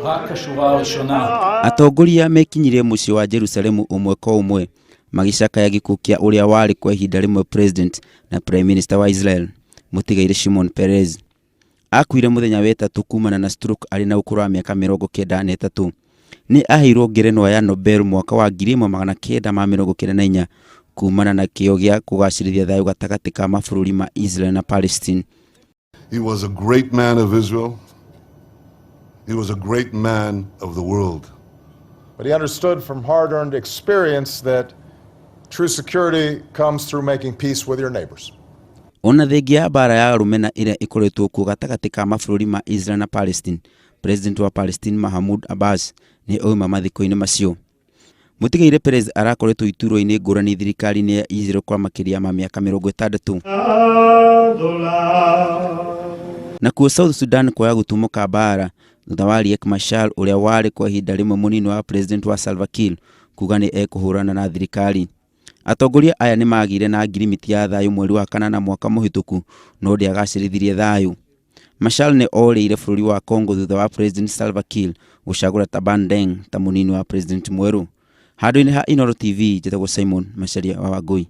רק השורה הראשונה. Atongoria mekinyirie mũciĩ wa Jerusalemu ũmwe kwa ũmwe magĩcakaya gĩkuũ kĩa ũrĩa warĩ kwa ihinda rĩmwe president na prime minister wa Israel mũtigairĩ Shimon Peres. Akuire mũthenya wa ĩtatũ kumana na stroke arĩ na ũkũrũ wa mĩaka 93. Nĩ aheirwo ngerenwa ya Nobel mwaka wa 1994 kumana na kĩyo gĩa kũgacĩrithia thayũ gatagatĩ ka mabũrũri ma Israel na Palestine. He was a great man of Israel. He was a great man of the world. But he understood from hard earned experience that true security comes through making peace with your neighbors. Ona thengia ya mbara ya rũmena ĩrĩa ĩkoretwo kuo gatagatĩ ka mabũrũri ma Israel na Palestine, President wa Palestine Mahmoud Abbas nĩ oima mathiko-inĩ macio. Mũtigairĩ Peres arakoretwo iturwa-inĩ ngũrani thirikari-inĩ ya Israel kwa makĩria ma mĩaka 60. Nakuo South Sudan kwaya gũtumũka mbara thutha wa Riek Machar ũrĩa warĩ kwa ihinda rĩmwe mũnini wa president wa Salva Kiir kuga nĩ ekũhũrana na thirikari. Atongoria aya nĩ magĩire na ngirimiti ya thayũ mweri wa kanana mwaka mũhĩtũku no ndĩagacĩrithirie thayũ. Machar nĩ orĩire bũrũri wa Congo thutha wa President Salva Kiir gũcagũra Taban Deng ta mũnini wa president mwerũ. Handũ-inĩ ha Inooro TV, njĩtagwo Simon Macharia wa Wangui.